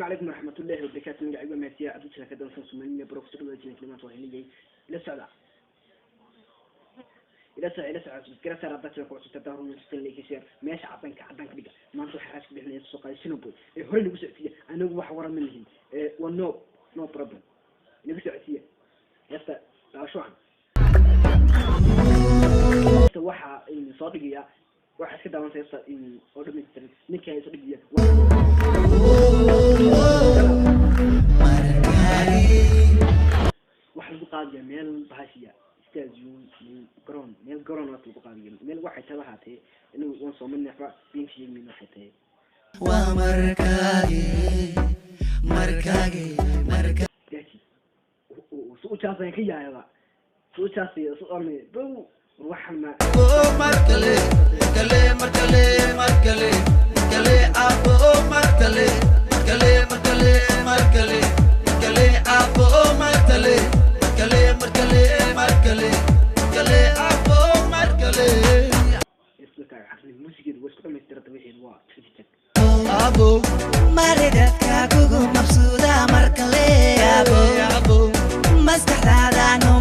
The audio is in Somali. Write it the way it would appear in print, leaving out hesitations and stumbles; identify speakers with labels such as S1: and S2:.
S1: Calaykum waraxmatullaahi wabarakaatu. Magacaygu waa Maasiya Cabdijira ka dansan Soomaalina bro. Kusoo dhawaada channelka. Maanta waxaan leeyahay ila socda, ila socda, ila socda. Subscribe saar haddaad channelka cusub tahay, horumar like, share, meesha cadanka cadanka dhiga. Maanta waxaa raas ku bixinaya soo qaaday Sinaboy ee horey nagu socodsiiya. Anagu wax waran ma lihin, waa no problem, nagu socodsiiya heesta daawasho wacan. Waxaa soo dhigaya, waxaa iska daawansa heesta oo dhamaystiran ninka soo dhigaya. Waxaa lagu qaadaya meel bahashiya stadium, meel garoon, meel garoon waata lagu qaadaya, meel waxay tahay ahaatee. Inagu waan soomanay, waxba been sheegmayno, waxay tahay.
S2: Waa markaage, markaage, marka.
S1: Gaasi su u jaasaya ka yaayaba, su u jaasaya, su ornay bow waxan ma.
S2: Markale, markale, markale, markale, markale abo, markale, markale, markale, markale, markale abo, markale, markale, markale, markale, markale abo, markale.
S1: Isla xaqli muusigeedu waa isku dhamaystiranta, wixii waa jig.
S2: Abo.
S3: Maridadka kugu mabsuuda markale abo.
S2: Abo.
S3: Maskaxdaada.